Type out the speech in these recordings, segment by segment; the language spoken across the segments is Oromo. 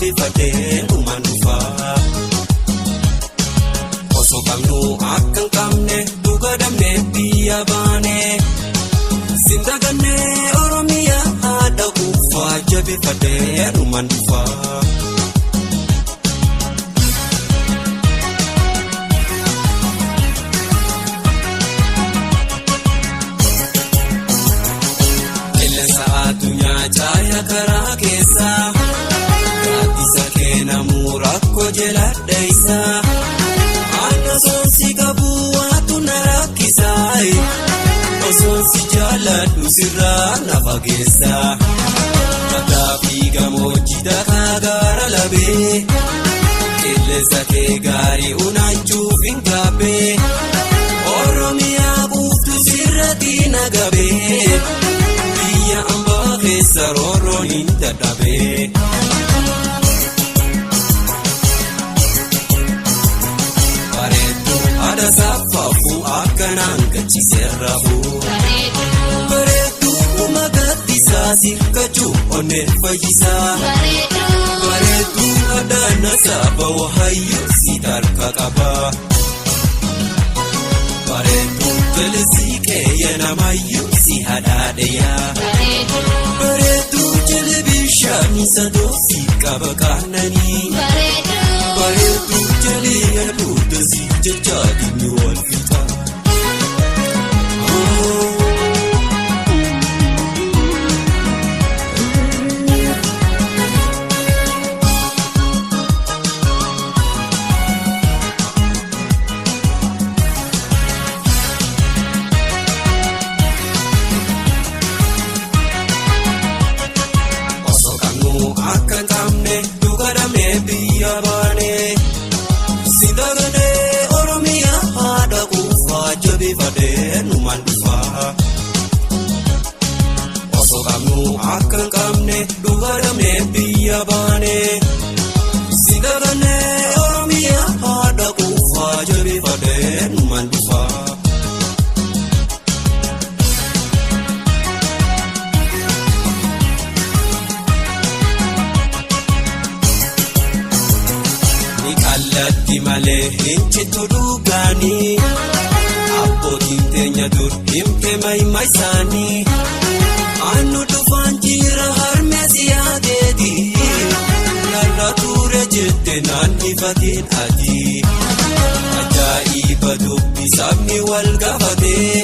jabeeffadhee dhumaan dhufaa. Osoo qabnu akka hin qabne dhuga dhabnee biyya baane. Sindagannee Oromiyaa haadha kuufaa jabeeffadhee dhumaan dhufaa. Qilleensa addunyaa caaya karaa keessaa gaaddisa keenamuu rakkoo jala dheessaa. Aannan soonsi qabu waatu na rakkisaa. Osoon si jaaladhu sirraa na fageessaa. Mataa fi gammoojjii dakaa gaara labee. Qilleensa kee gaarii unaachuuf hin gaabbee. Oromiyaa quuftu sirratti na gabee. Biyya ambaa keessa roorroon hin dadhabee. Bareedduu haadha saaffaafuu akkanaan gachiisee rafuu. Bareedduu uumaa gaaddisaa sirkachuu onnee fayyisaa. Bareedduu haadha nasaaba wahayyuu si tarka qabaa. Bareedduu jallisii keeyya namayyuu si hadhaadheyaa. Bareedduu jala bishaan isa doosii qaba qaananii. Bareedduu jalli aduu doosii jecha dhimmi wal fixa. Osoo qabnu akka hin qabne dhuga dhabnee biyya baane. Sindagannee Oromiyaa haadha kuufaa jabeeffadhee numaan dhufaa. Osoo qabnu akka hin qabne dhuga dhabnee biyya baane. Sindagannee Oromiyaa haadha kuufaa jabeeffadhee numaan dhufaa. Ni qallatti malee hin cittu dhugaanii. Abbootiin teenya dur himte maayima isaanii. Aannu dhufaan jira harmee siyaateeti. Narra ture jette naan ifatiin ati. Ajaa'iba dubbi sabni wal gaafatee.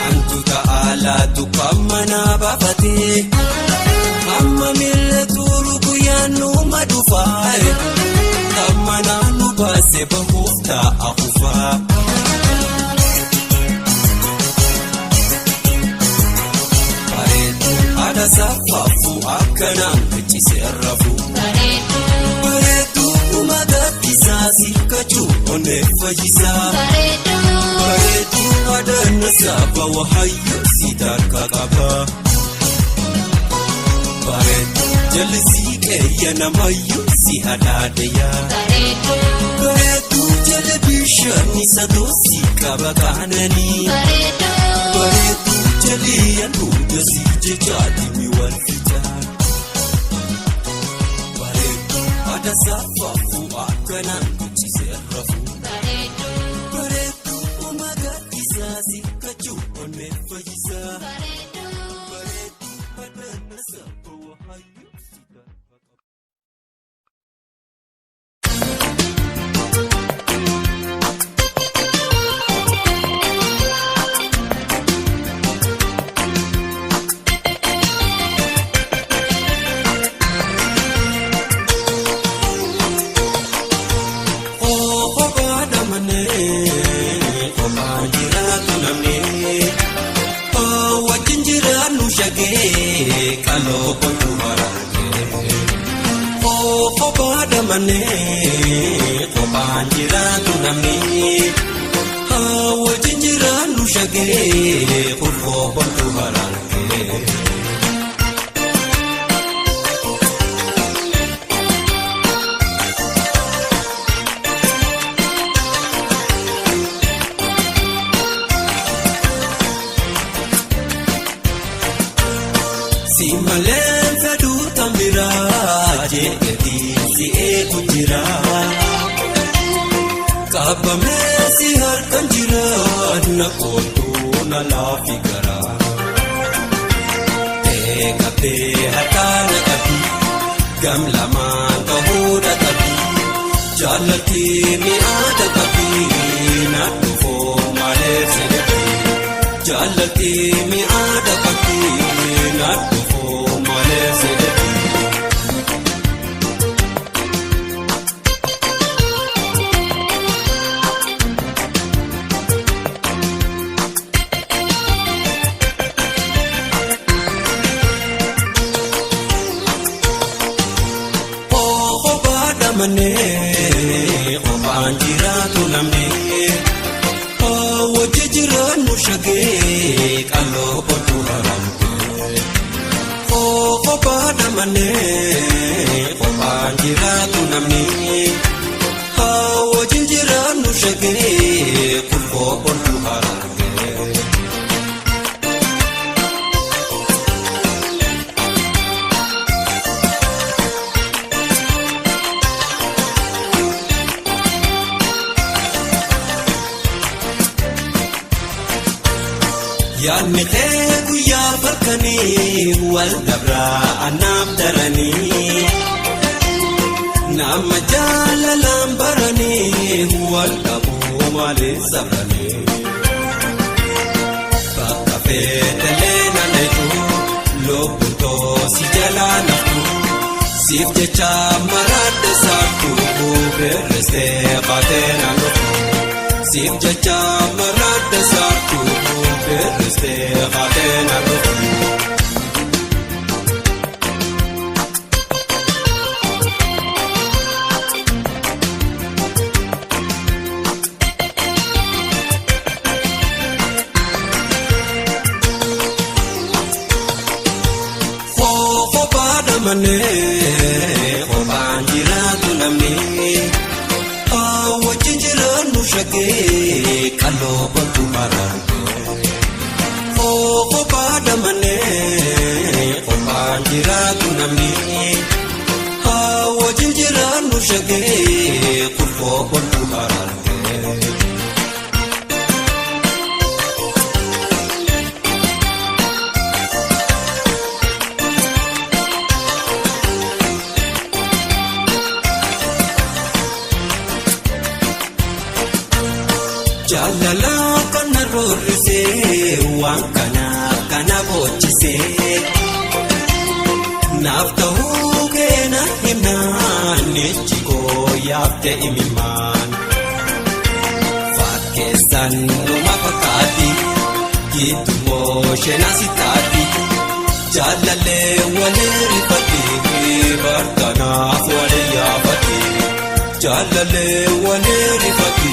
Antu ta'aalaatu kan manaa baafatee. Amma miila tuuru guyyaan numa dhufaa. Kan manaa nu baase bahuuf ta'a kufaa. Bareedduu haadha saaffaafuu akkanaan gachiisee rafuu. Bareedduu uumaa gaaddisaa sikkachuu onnee fayyisaa. Bareedduu haadha nasaaba wahayyuu si tarka qabaa. Bareedduu jallisii qeeyya namayyuu si hadhaadheyaa. Bareedduu jala bishaan isa doosii qaba qaananii. Bareedduu jalli aduu doosii jecha dhimmi wal fixa. Bareedduu haadha saaffaafuu akkanaan guchisee rafuu. Bareedduu uumaa gaaddisaa sikkachuu onnee fayyisaa. Bareedduu haadha nasaaba wahayyuu si tarka qaba. Kophaa manee kophaa jiraatu namni wajjin jiraannu shagee kaloo kootu baraaree. Kophaa manee kophaa jiraatu namni wajjin jiraannu shagee kurfoo kootu baraaree. Si malee fedhu. Kan biraa jeetii si eegu jira. Qabamee si harkaan jira na kootu na laafi gara. Qabdee harkaa na qabdi gam lamaan ta'uudha qabdi jaallattii mi'aada qabdi na dhufoo malee sedhetti jaallattii mi'aada qabdi na dhufoo malee sedhetti. Manee qofaan jiraatu namni wajji jiraannu shagee qal'oo qottuu haramtee. Kophaadha manee qofaan jiraatu namni wajji jiraannu shagee qulqoo qottuu haramtee. Yaadni kee guyyaa farkanii wal dabraa anaaf daranii nama jaalalaan baranii wal dhabuu malee sabranii bakka feetelee naannoo lubbuun toosi jalaa naftu siif jecha maraadde saartuu beerrestee baatee naannoo siif jecha maraadde saartuu. Beerrestee baatee naannoo. Kophaadha malee kophaan jiraatu namni wajji jiraannu shagee qal'oo bakku maraante. Kophaadha malee kophaan jiraatu namni wajji jiraannu shagee qulqoo bakku maraante. Jaalala kana roorrisee waan kana kana boochisee naaf ta'uu keena himnaan ijji koo yaabte imimmaan fakkeessaan numa fakkaatti giddumoo sheenaa taati jaalallee walee rifatti bartanaaf walee yaafatti jaalallee walee rifatti.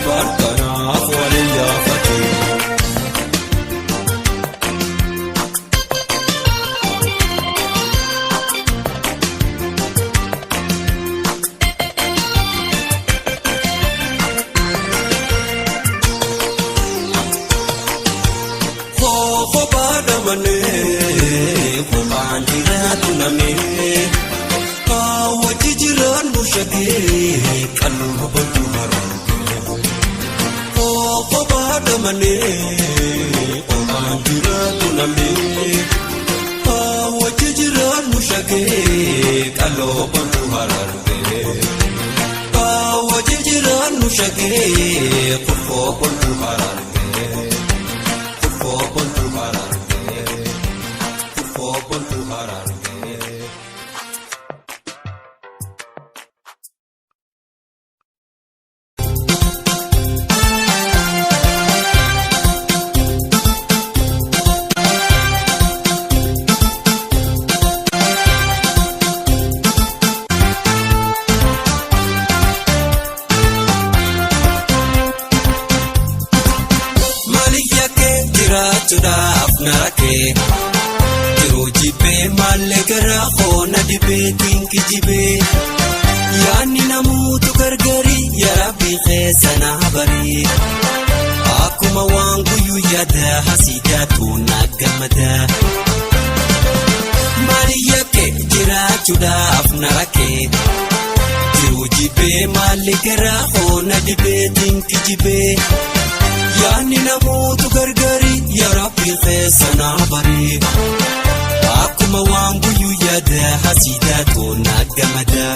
Bartanaaf walee yaafate. Kophaadha malee kophaan jiraatu namni wajji jiraannu shagee qal'oo bakku haramte. Kophaadha malee kophaan jiraatu namni wajji jiraannu shagee qal'oo bakku haramte. Wajji jiraannu shagee qulqoo bakku haramte. Qulqoo bakku haramte. Qulqoo bakku haramte. Jiraachuudhaaf na rakkee jiruu jibbee maallee gara hoona dibee tinki jibee yaadni namoota gargari yarabbii keessa na barii akkuma waan guyyuu yaada hasiidaatu na gammada. Maali yakkee jiraachuudhaaf na rakkee. Jiruu jibee maalli garaa hoona dibee dinki jibee. Yaanni namootu gargari yaa Rabbi keessa na bari. Akkuma waan guyyuu yaada hasiidaa toona gamada.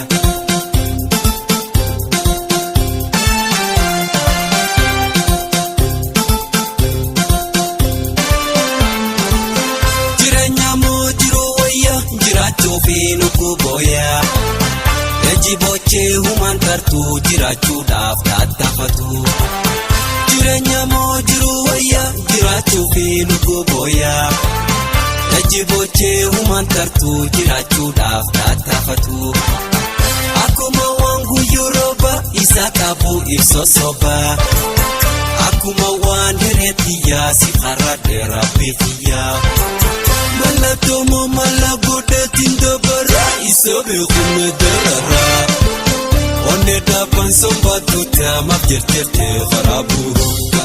Jireenya moo jiruu wayya jiraachuu fi nuku booya. Ejji bochee humaan tartuu jiraachuudhaaf tattaafatu. Jireenya moo jiruu wayya jiraachuu fi nuku booya. Ejji bochee humaan tartuu jiraachuudhaaf tattaafatu. Akkuma waan guyyuu rooba isa qabu ibsa soba. Akkuma waan hireetti si karaa dheeraa beekiyyaa. Mallattoo moo mala godhatiin dabara isa beekuun darara. Onnee dhaaban sombaatu taamaaf jirtirtee karaa bu'uura.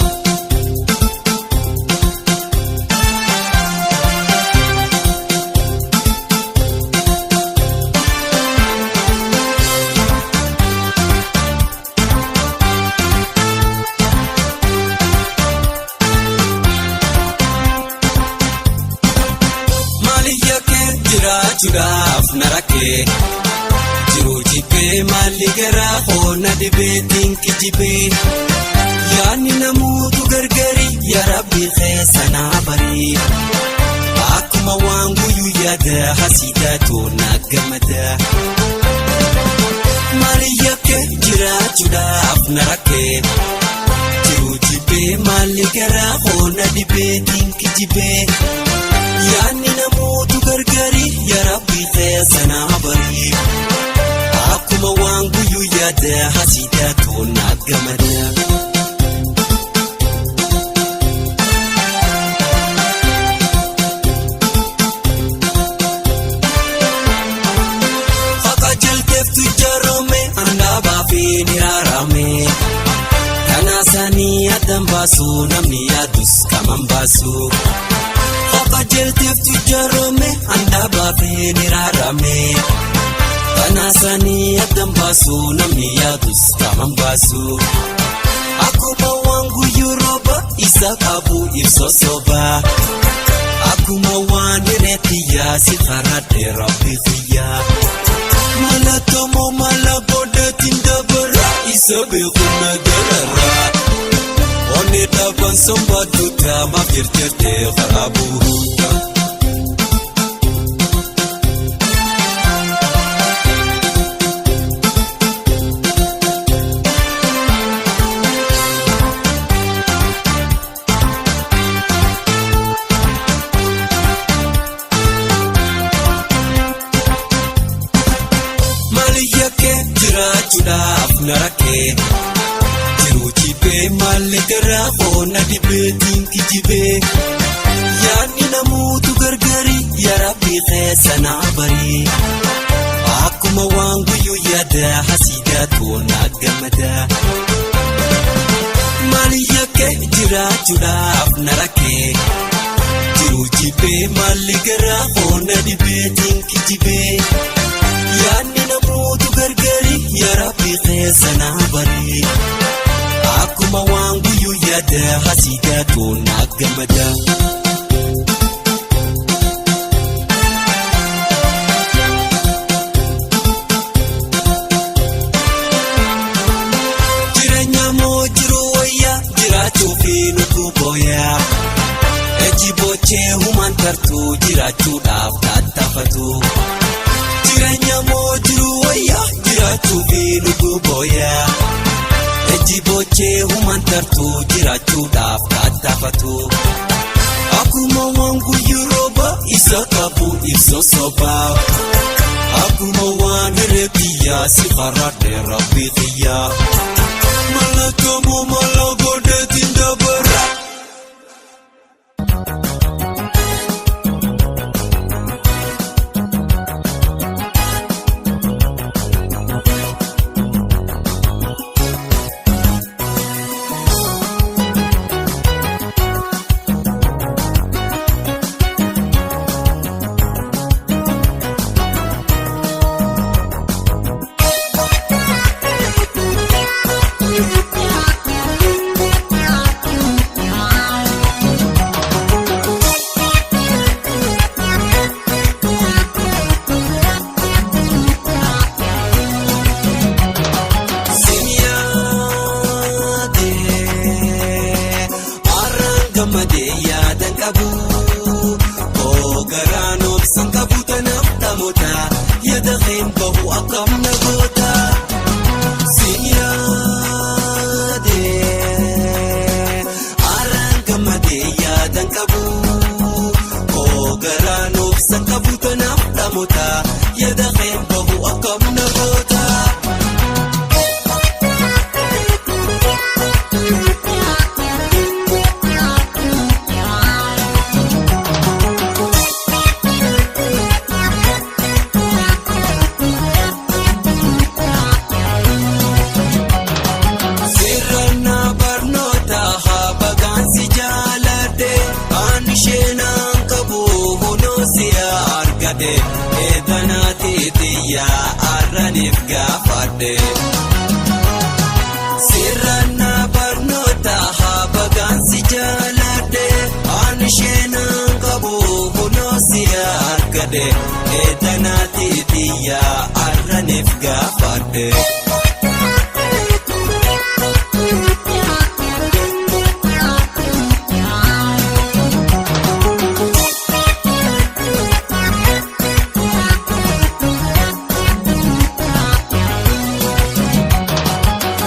Maali yakkee jiraachuudhaaf na rakkee. Jiruu jibbee maalli garaa hoona dibee dinki jibee. Yaanni namootu gargari yaa Rabbi keessa na bari. Akkuma waan guyyuu yaada hasiidaa toona gamada. Maali yakkee jiraachuudhaaf na rakkee. Jiruu jibbee maalli garaa hoona dibee dinki jibee. Yaanni namootu gargari yaa Rabbi keessa na bari. Akkuma waan guyyuu yaada hasiidaa toona gamada. Haqa jalteeftu jaarome andaabaa fi ni raarame. Kanaasaanii addaan baasu namni yaadus kaman baasu. Haqa jalteeftu jaarome andaabaa fi ni raarame. Kanaasaanii addaan baasu namni yaadus kaman baasu. Akkuma waan guyyuu rooba isa qabu ibsa soba. Akkuma waan hireetti si karaa dheeraa beekiyyaa. Mallattoo moo mala godhatiin dabara isa beekuun darara. Onnee dhaaban sombaatu taamaaf jirtirtee karaa bu'uura. Maali yakkee jiraachuudhaaf na rakkee. Jiruu jibee maalli garaa hoona dibee dinki jibee. Yaanni namootu gargari yaa Rabbi keessa na bari. Akkuma waan guyyuu yaada hasiidaa toona gamada. Maali yakkee jiraachuudhaaf na rakkee. Jiruu jibee maalli garaa hoona dibee dinki jibee. Yaanni namootu gargari yaa Rabbi keessa na bari. Akkuma waan guyyuu yaada hasiidaa toona gamada. Jireenya moo jiruu wayya jiraachuu fi nutu booya. Ejji bochee humaan tartuu jiraachuudhaaf tattaafatu. Jireenya moo jiruu wayya jiraachuu fi nutu booya. Ejji bochee humaan tartuu jiraachuudhaaf tattaafatu. Akkuma waan guyyuu rooba isa qabu ibsa soba. Akkuma waan hireetti si karaa dheeraa beekiyyaa. Mallattoo moo mala godhatiin dabara. dhamoota yaada keen bahu akkam na goota. Siin yaade arraan gammadee yaadan qabu koo garaan obsan qabu tanaaf dhamoota yaada keen bahu akkam na goota. Sirna barnoota haa bagaansi jaaladhe aan isheenaan qabu hunoo si argate eedanaati xiyyaa arraniif gaafadhe. Sirna barnoota haa bagaansi jaaladhe aan isheenaan qabu hunoo si argate eedanaati xiyyaa arraniif gaafadhe.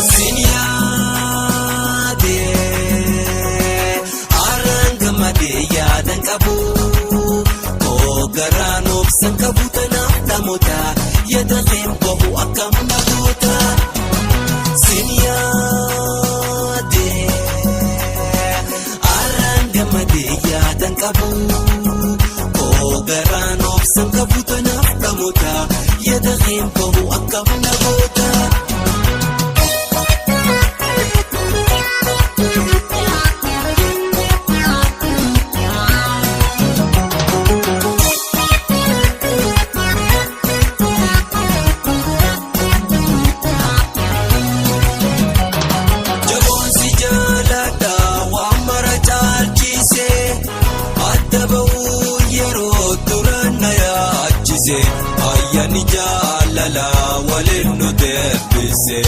Siin yaade arraan gammadee yaadan qabu koo garaan obsan qabu tanaaf dhamoota yaada keen bahu akkam na goota. Siin yaade arraan gammadee yaadan qabu koo garaan obsan qabu tanaaf dhamoota yaada keen bahu akkam na goota. Jaboonsi jaaladha waan mara caalchise adda bahuu yeroo turan na yaachise ayyaanni jaalala waliin nu deebise.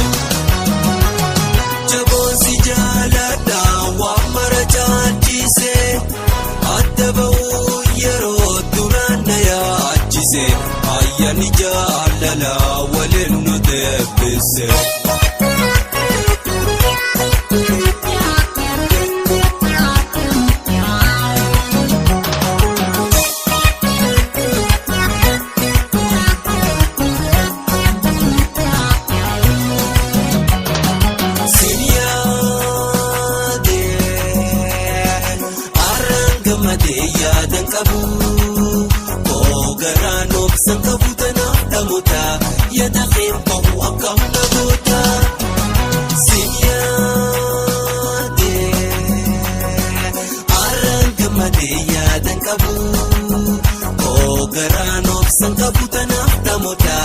Jaboonsi jaaladha waan mara caalchise adda bahuu yeroo turan na yaachise ayyaanni jaalala waliin nu deebise. Siin yaade arraan gammadee yaadan qabu koo garaan obsan qabu tanaaf dhamoota yaada keen bahu akkam na goota. Siin yaade arraan gammadee yaadan qabu koo garaan obsan qabu tanaaf dhamoota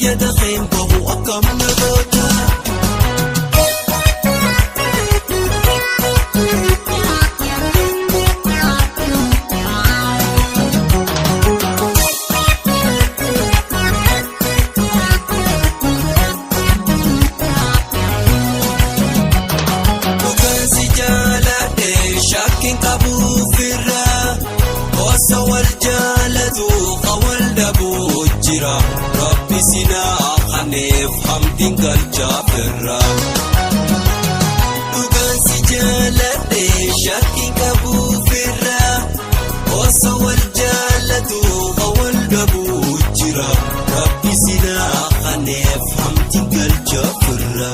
yaada keen bahu akkam na goota. Dhugaansi jaaladhe shakkiin qabu firra osoo wal jaalatu wal dhabuu jira rabbi sinaa kaneef hamdiin galchaa firra. Dhugaansi jaaladhe shakkiin qabu firra osoo wal jaalatu wal dhabuu jira rabbi sinaa kaneef hamdiin galchaa firra.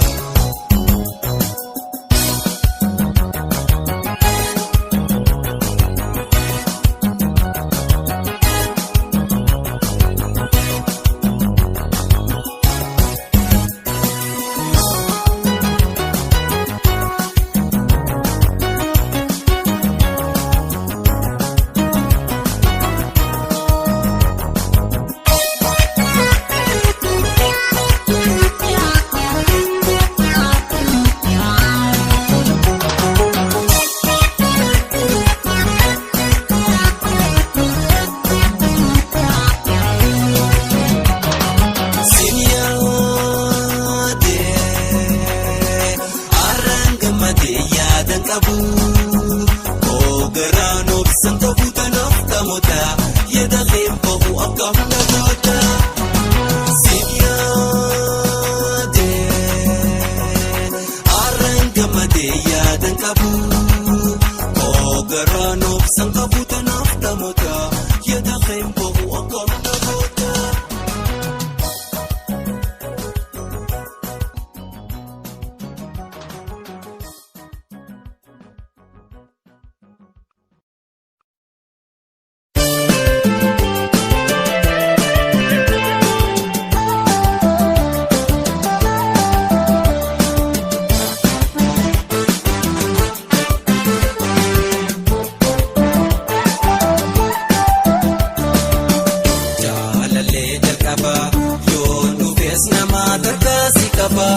jalqaba yoo dhufees nama tarkaasi qaba.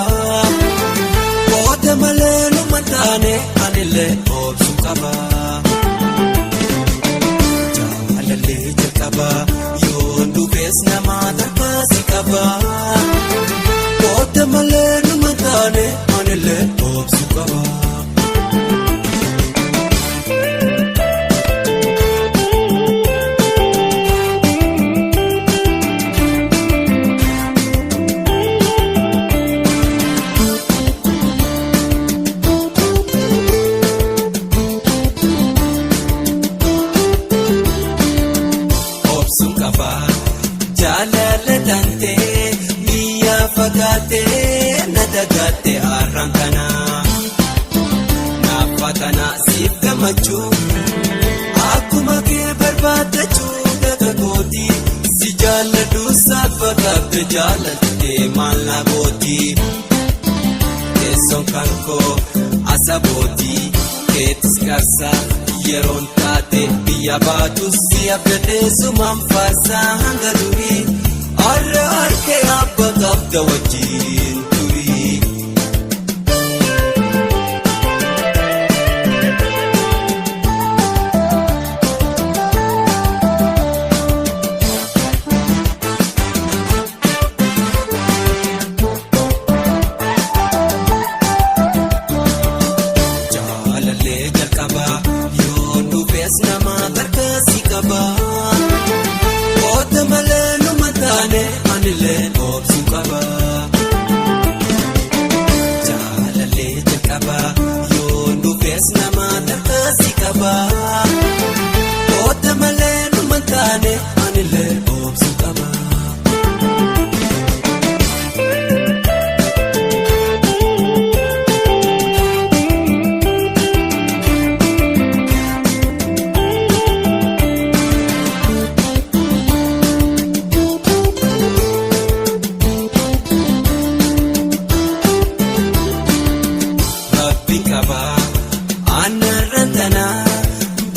Booda malee numa taane anillee obsu qaba. Jaalallee jalqaba yoo dhufees nama tarkaasi qaba. Booda malee numa taane anillee obsu qaba. Obsuun qaba jaalala tantee biyya fagaatee na dagaatee har'aan kana naaf tana siif gammachuu akkuma kee barbaadachuu dargaggooti si jaalladhu saafa qabde jaalattee maal na gooti teessoon kan koo asabooti keetis qarsaa yeroon taate biyya baatu si abdatee sumaan faarsaa hanga durii har'a harkee abba qabda wajjin turii. Jaalallee jalqaba yoo dhufees nama tarkaasi qaba. Booda malee numa taane anillee obsu qaba. Jaalallee jalqaba yoo dhufees nama tarkaasi qaba. Booda malee numa taane anillee obsu qaba. Rabbiin qaba aanarra tana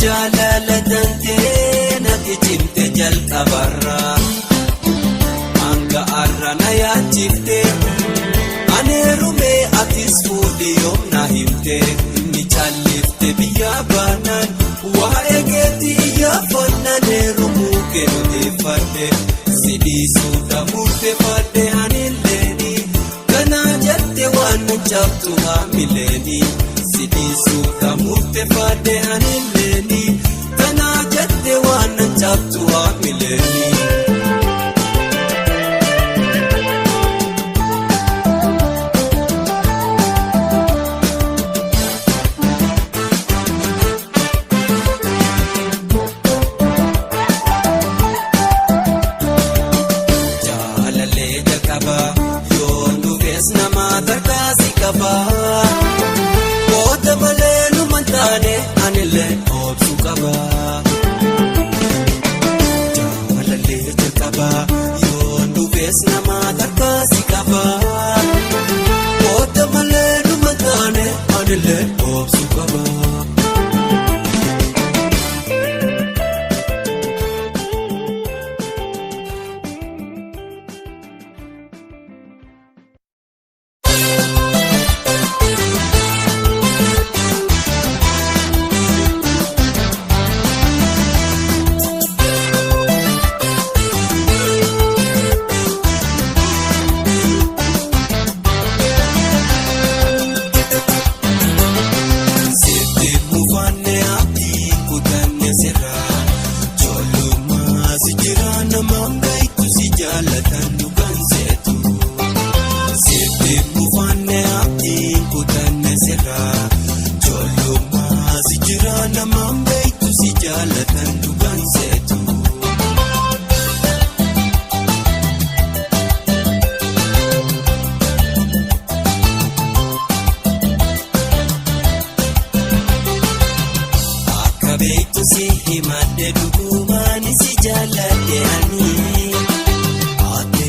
jaalala tantee natti cimte jalqabarra hanga har'a na yaachifte aneerumee atis fuudhi yoom na himte ni callifte biyya baanaan waa'ee keetii iyyaafannaan heerumuu kennuteeffadhe si dhiisuudha murteeffadhe anilleeni. Kanaa jette waan na cabtu haamileeni si dhiisuudha murteeffadhe anilleeni. Kanaa jette waan na cabtu haamileeni. Jaalallee jalqaba yoo dhufees nama tarkaasi qaba. Booda malee numa taane anillee obsu qaba. Jaalallee jalqaba yoo dhufees nama tarkaasi qaba. Booda malee numa taane anillee obsu qaba. Sitti mufanne abdii kutanne sirraa Joollummaa si jira namaan beektu si jaalatan dhugaan seetu. Sitti mufanne abdii kutanne sirraa Joollummaa si jira namaan beektu si jaalatan dhugaan seetu. Akka beektu si himadhe dhugumaan si jaalladhe ani. Akka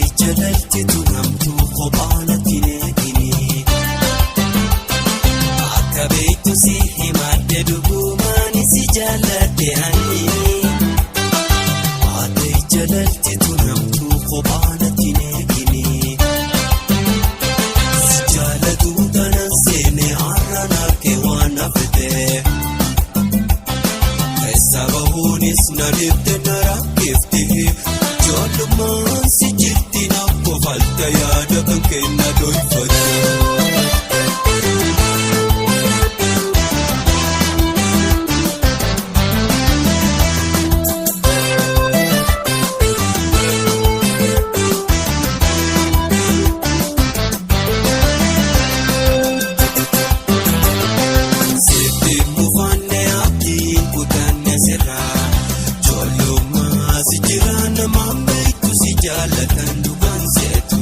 jaalatan dhugaan seetu.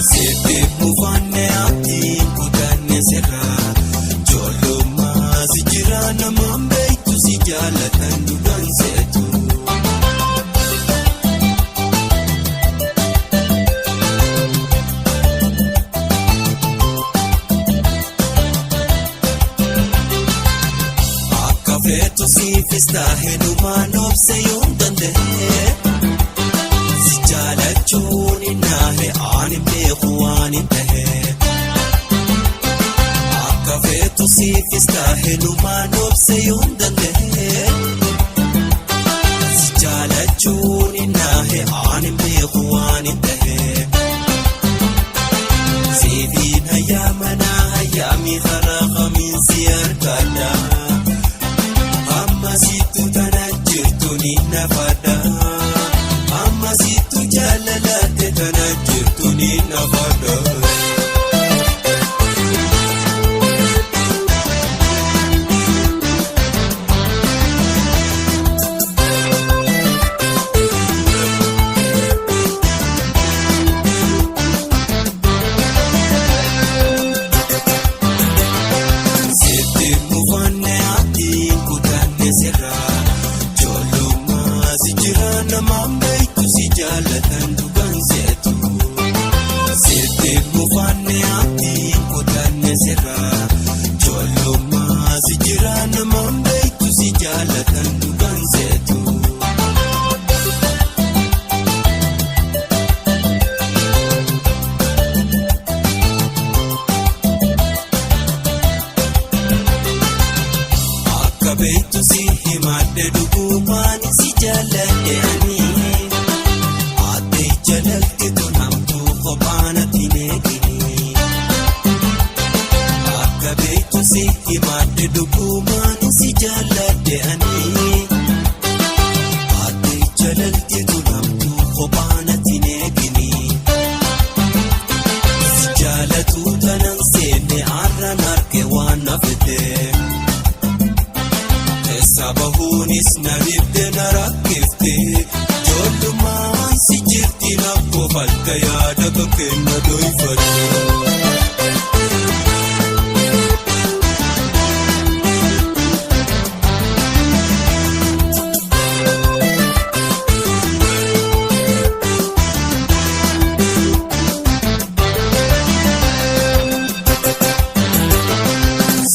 Sitti mufanne abdiin kutanne sirraa. Ijoollummaa si jira namaan beektu si jaalatan dhugaan seetu. Akka feetu siifis taa'ee dhumaan obse yoom danda'e. Si jaalachuun hin ani beeku waan hin tahe. Akka feetu siifis taa'ee dhumaan obse yoom danda'e. Si jaalachuun hin ani beeku waan hin tahe. Siifiin hayyaa manaa hayyaami karaa kamiin si argadha. Amma sittu tana jirtu ni nafadha. Amma sittu jaalalatte tana jirtu ni nafadha. Sitti mufanne abdiin kutanne sirraa. Ijoollummaa si jira namaan beektu si jaalatan dhugaan seetu. Sitti mufanne abdiin kutanne sirraa. Ijoollummaa si jira namaan beektu si jaalatan dhugaan seetu. Akka beektu si himadhe dhugumaan si jaalladhe ani. Ate jalalti tun hamtuu kophaanatti neegini. Akka beektu si himadhe dhugumaan si jaalladhe ani. Ate jalalti tun hamtuu kophaanatti neegini. Si jaalatu tanan seenne arraan arge waan na fedhe. Keessa bahuunis na dhibde na rakkifte. Ijoollummaan si jirti na kofalta yaada kenna doyfatte.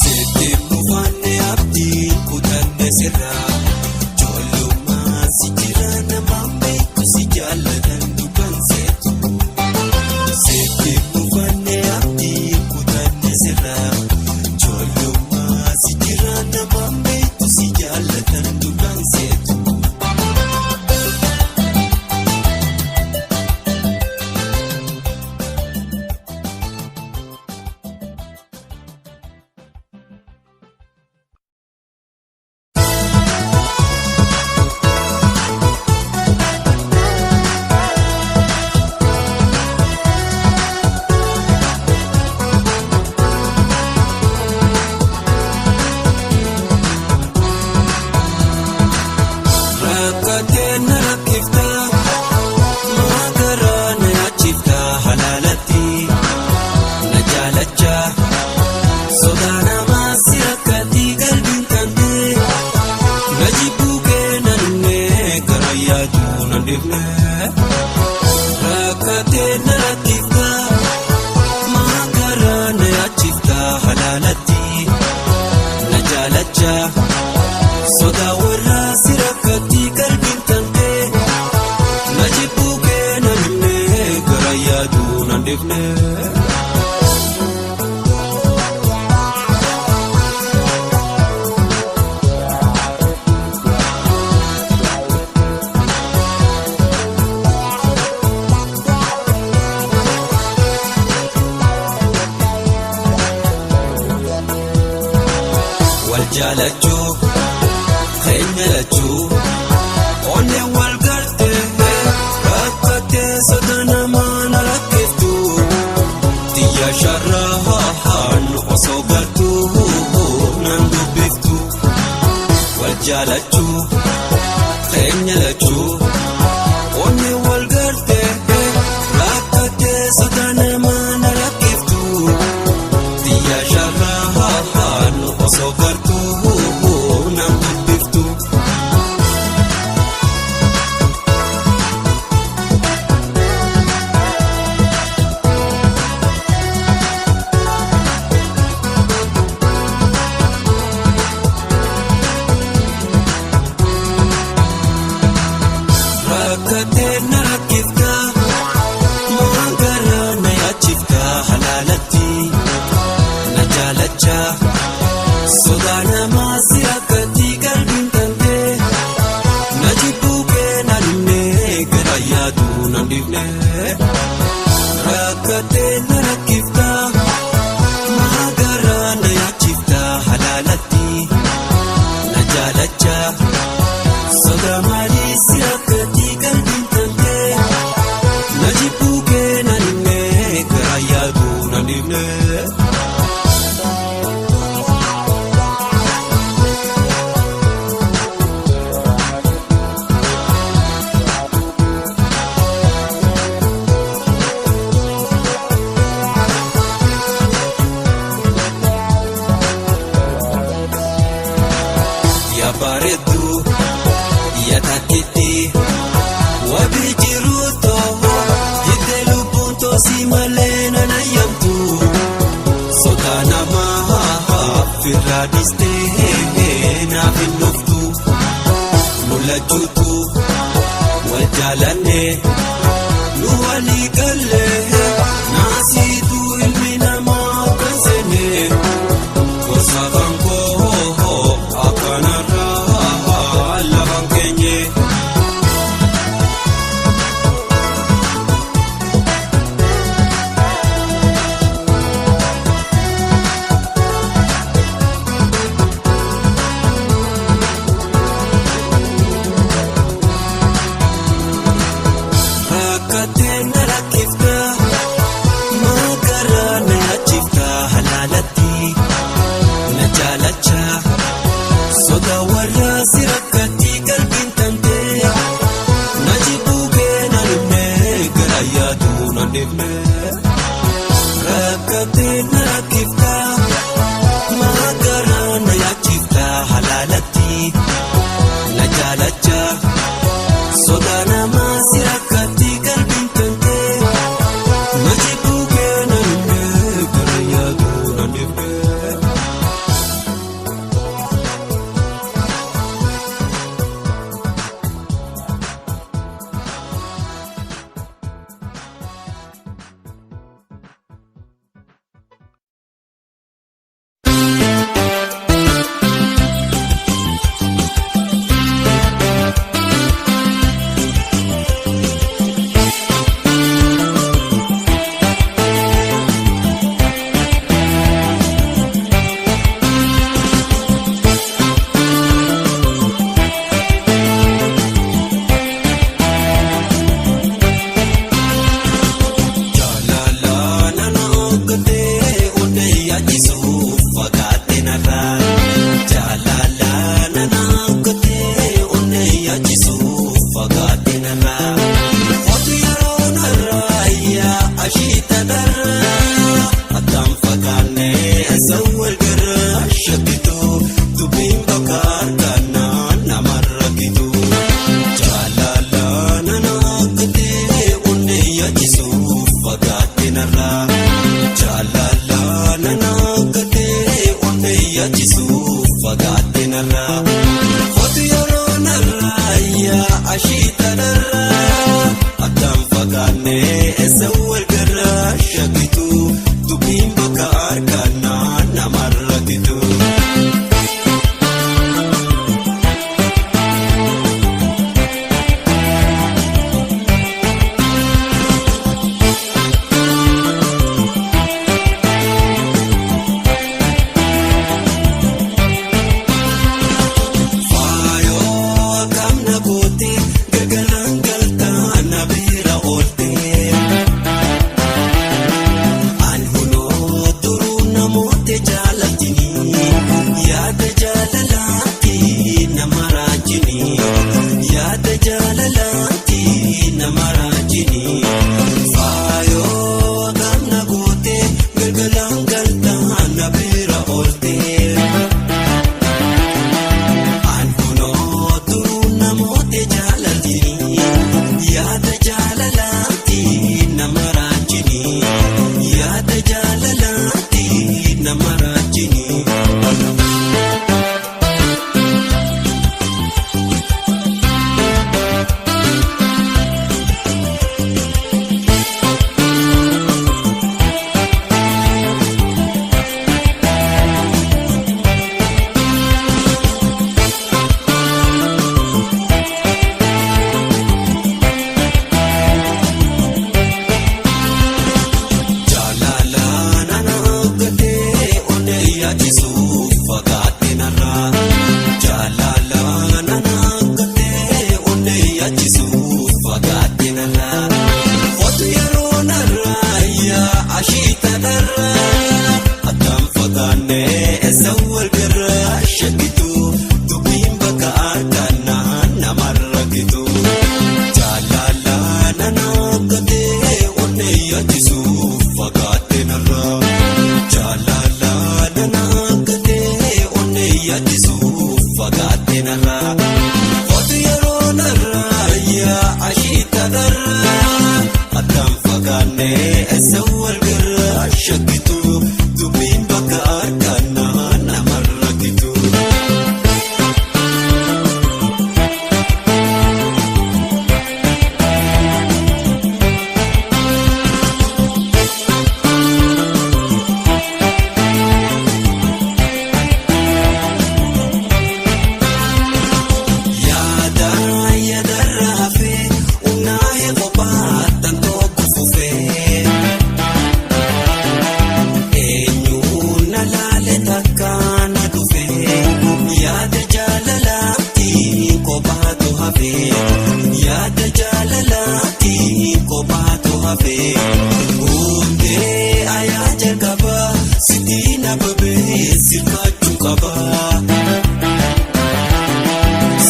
Sitti mufanne abdiin kutanne sirraa. Ijoollummaan si jira namaan beektu si jaalatan dhugaan seetu. Sitti mufanne abdiin kutanne sirraa. Ijoollummaan si jira namaan beektu si jaalatan dhugaan seetu. Rakkatee na rakkifta, maagaraa na yaachifta halaalatti na jaalacha. Sodaa namaa si rakkatti qalbiin tantee na jibbuu kee na dhumne gara yaaduu na dhibne. Rakkatee na rakkifta, maagaraa na yaachifta halaalatti na jaalacha. Sodaa warraa si rakkatti qalbiin tantee na jibbuu kee na dhumne gara yaaduu na dhibne. Wal jaalachuu keenya lachuu onnee wal gartee rakkatee soda namaa na rakkiftu xiyya sharraa haanu osoo gartuu nan dubbiftu. Wal jaalachuu keenya lachuu onnee wal gartee. nan dhiifne. Rakkatee na rakkifta maagaraa na yaachifta halaalatti na jaalacha soda maalii si rakkatti qalbiin tantee na jibbuu kee nan himne garaa yaaduu nan dhiifne. Yaa bareedduu yaa taatteetti wabii jiru too jiddee lubbuun toosii malee nana yamtu sodaa namaa firraa dhiistee naaf hin dhuftu mul'achuutu wal jaalanne nu walii galle naasiitu ilmi namaa kan seene. Gosa kankoo akkanarraa lafan keenye. Rakkatee na rakkifta maagaraa na yaachifta halaalatti. Na jaalacha soda warra si rakkatti qalbiin tantee na jibbuu kee nan himne gara yaaduu nan dhiifne. Rakkatee na rakkifta maagaraa na yaachifta halaalatti na jaalacha soda namaa si rakkatti qalbiin tantee na jibbuu kee nan himne gara yaaduu nan dhiifne. Jaalala nana okkotee onnee yaachisuuf fagaate narraa. Jaalala nana okkotee onnee yaachisuuf fagaate narraa. Otu yeroo narraa yaa ashiita darraa. Addaan fagaannee asawwal garraa shakkitu dubbiin bakka argannaa nama rakkitu. Jaalala nana okkotee onnee yaachisuuf fagaate narraa. Jaalala nana okkotee onnee yaachisuuf fagaate narraa. Otu yeroo narraa yaa ashiita darraa. Addaan fagaannee asawwal garraa shakkitu dubbiin bakka argannaa nama rakkitu. Faayoo akkam na goote gargaaraan galtaa na bira oolte. Ani hunoo turuu namoota jaalatini yaada jaalalaati nama raajini yaada jaalalaati nama raajini. Faayoo akkam na goote gargaaraan galtaa na bira oolte. Ankunoo turuu namoota jaalatini yaada jaalalaati maaltu hafee hundee ayaa jalqaba sitti na babee sirkaachuu qaba.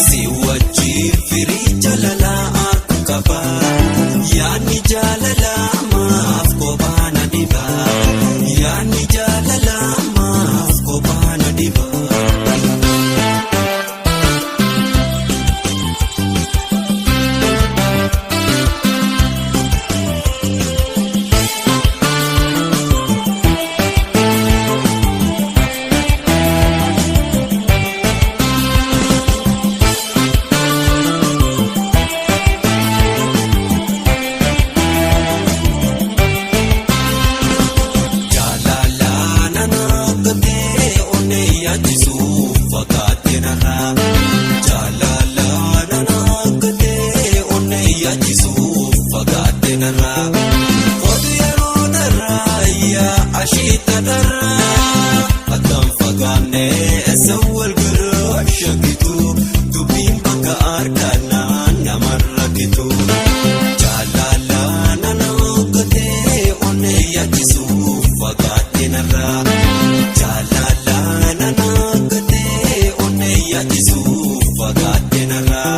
Si wajjin firii jaalalaa akka qaba yaadni jaalalaa maaf kophaa na dhiba yaadni jaalalaa maaf kophaa na dhiba. Jaalalaa nana gatee onnee yaachisuu fakkaatee narraa. Jaalalaa nana gatee onnee yaachisuu fakkaatee narraa. Odu yeroo darraa yaa ashiita darraa. Akkam fagaannee eessa wal garaa shakitu dubbiin bakka harkanaa nama rakkitu. Jaalalaa nana gatee onnee yaachisuu fakkaatee narraa. Jaalalaa nana gatee onnee yaachisuu fakkaatee narraa.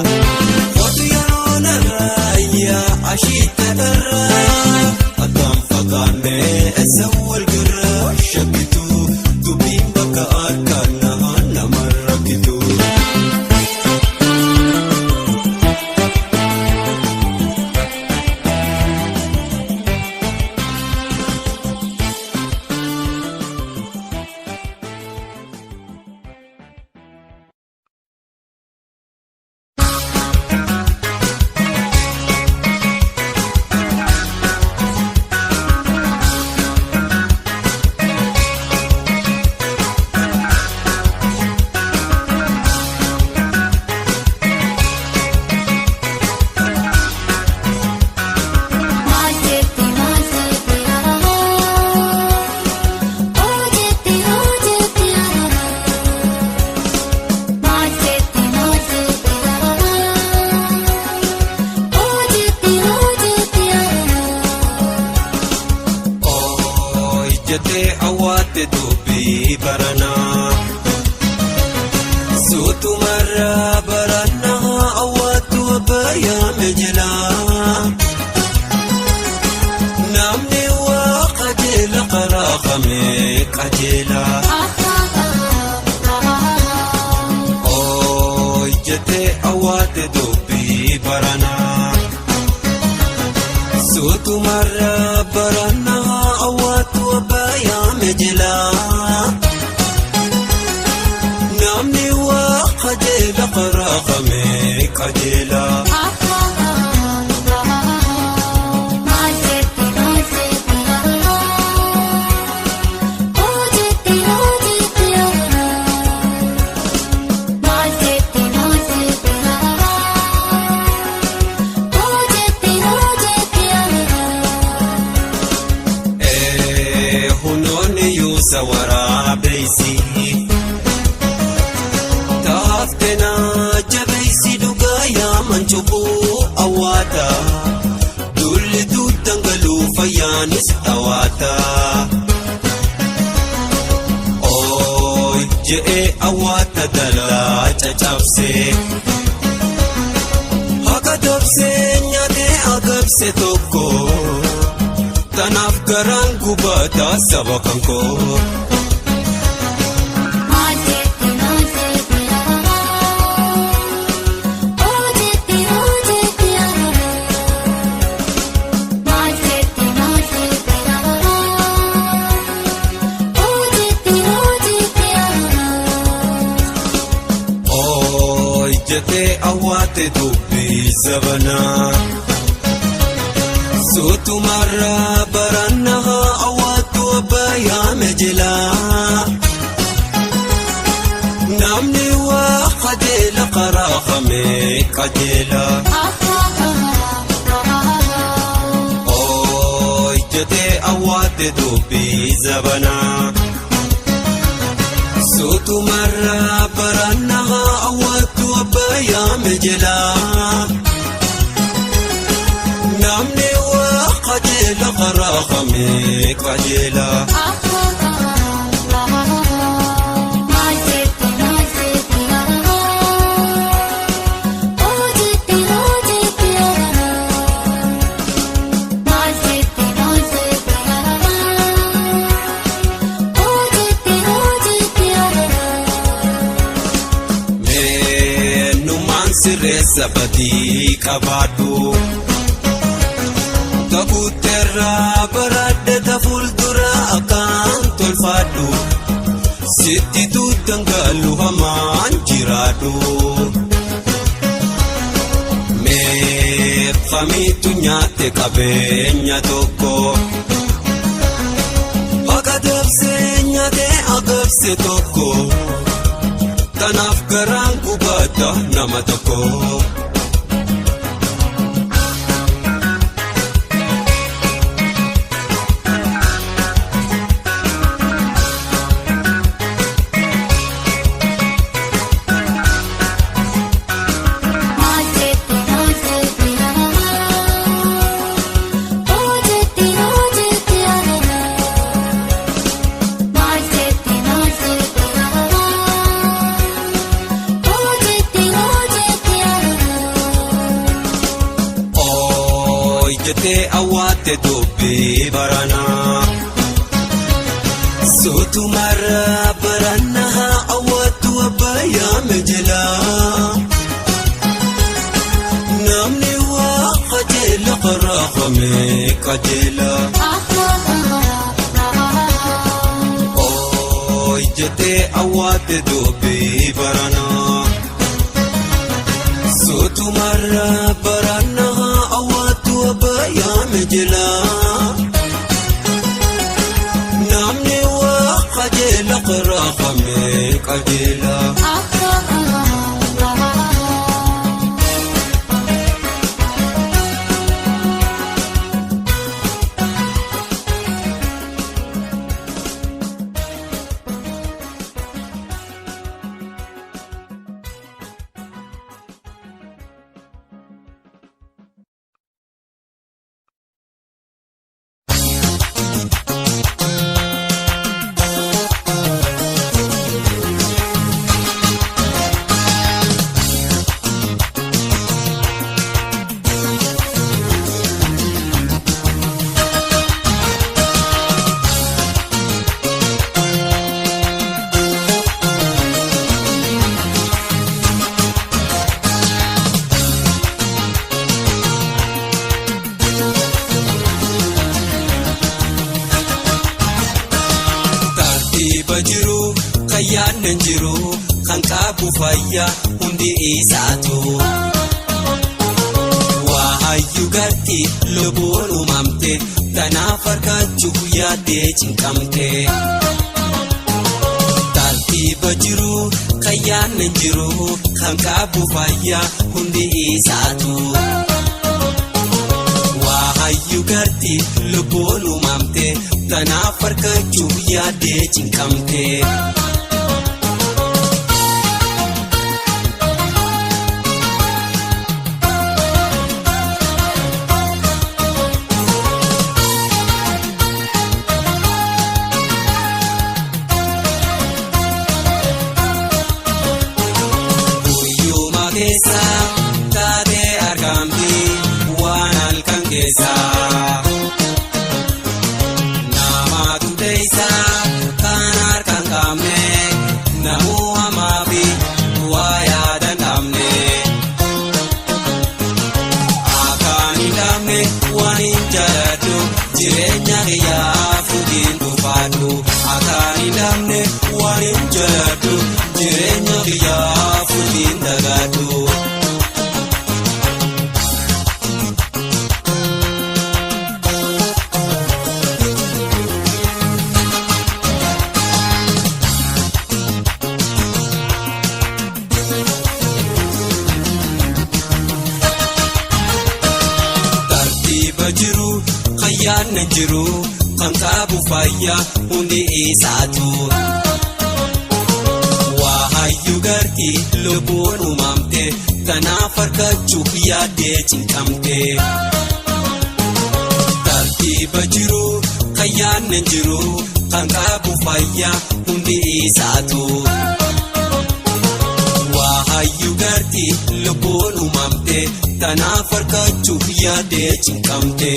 Odu yeroo narraa yaa ashiita darraa. Akkam fagaannee eessa wal garaa shakitu dubbiin bakka harkanaa nama rakkitu. Maal jetti maal jetti oo jetti oo jetti maal jetti maal jetti oo jetti oo jetti. Oo ijjatee awwaate dubbii baranaa. Suutumarraa baranaa awwaatu abbayyaa jilaa. Namni waa qajeela karaa kamee qajeela. Oo ijjatee awwaate dubbii baranaa. Suutumarraa baranaa awwaatu abbayyaa jilaa. Namni waa qajeela karaa kamee qajeela. Maal jetti maal jetti oo jetti oo jetti maal jetti maal jetti oo jetti oo jetti. Hunoonni yuusa waraabeysi. Taafteenaa jabeessi dhugaa yaaman cubbuu awwaata. Dulli duutan galuu fayyaanis dhawaata. Ooy je'ee awwaata dalaa caccabsee. Haqa dabsee nyaatee agabse tokko. Tanaaf garaan gubataa saba kan koo. Maal jetti maal jetti oo jetti oo jetti maal jetti maal jetti oo jetti oo jetti. Oo ijjatee awwaate dubbii sabanaa. Suutumarraa barannaa awwaatu abbayyaa jilaa. Namni waa qajeela karaa kamee qajeela. Oo ijjatee awwaate dubbii zabanaa. Suutumarraa barannaa awwaatu abbayyaa jilaa. Namni waa qajeela karaa kamee qajeela. Maal jette maal jette hojjette hojjette maal jette maal jette hojjette hojjette. Meenumaan sirreessa badii qabaadhu. Takuuteerraa baradhe ta fuuldura akkaan tolfaadhu. Sitti tuutangalu hamaan jiraadhu. Meeqfamiitu nyaate qabeenya tokko. Akka dabsee nyaate agabse tokko. Tanaaf garaan gubata nama tokko. Maal jette maal jette hojjette hojjette maal jette maal jette hojjette hojjette. Ooyi jettee awwaatte dubbii baranaa. Suutumarraa baranaa awwaattu abbayyaa mijilaa. Namni waa qajeela karaa kamee qajeela. Ooyi jettee awwaatte dubbii baranaa. Suutumarraa baranaa awwaattu abbayyaa mijilaa. Namni waa qajeela karaa kamee qajeela. Tartiiba jiru kan yaadne jiru kan qabu fayyaa hundi isaatu. Waa hayyuu gatti lubbuun uumamte tanaaf harkachuu yaaddee cinqamte. Tartiiba jiru kan yaadne jiru kan qabu fayyaa hundi isaatu. Waa hayyuu gatti lubbuun uumamte tanaaf harkachuu yaaddee cinqamte. Guyyuma keessa taatee argamti waan halkan keessa. Namatu teessa kan harkaan qabne namuu hamaa fi waa yaadan dhabne. Akkaan hin dhabne waan hin jaaladhu jireenya kiyyaa fuudhiin dhufaadhu. Akkaan hin dhabne waan hin jaaladhu jireenya kiyyaa fuudhiin dagaadhu. Tartiiba jiru kan yaadne jiru kan qabu fayyaa hundi isaatu. Waa hayyuu garti lubbuun uumamte tanaaf harkachuuf yaaddee cinqamte. Tartiiba jiru kan yaadne jiru kan qabu fayyaa hundi isaatu. Waa hayyuu garti lubbuun uumamte tanaaf harkachuuf yaadee cinqamte.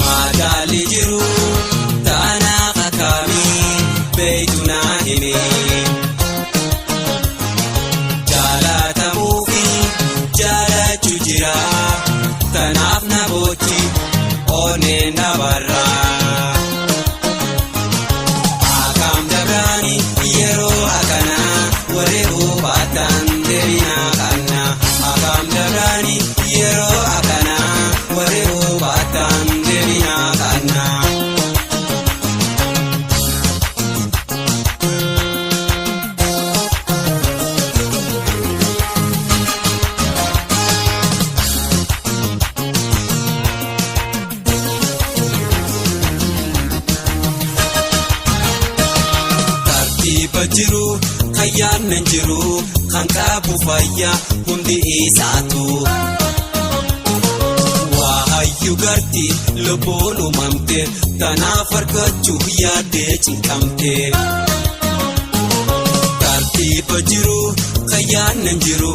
Madaalli jiru taanaaf akkamii beektu naa himi. Jaalatamuu fi jaalachuu jira tanaaf na boochi onnee na barra. Akam dabraani yeroo akkanaa warri hubataan deebiinaa kanna. Akam dabraani yeroo akkanaa warri hubataan deebiinaa kanna. Tartiiba jiru kan yaadne jiru kan qabu fayyaa hundi isaatu. Waa hayyuu garti lubbuun uumamte tanaaf harkachuuf yaadee cinqamte. Tartiiba jiru kan yaadne jiru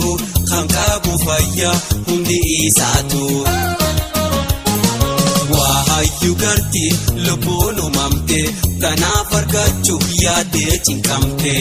kan qabu fayyaa hundi isaatu. Waa hayyuu garti lubbuun uumamte tanaaf harkachuuf yaadee cinqamte.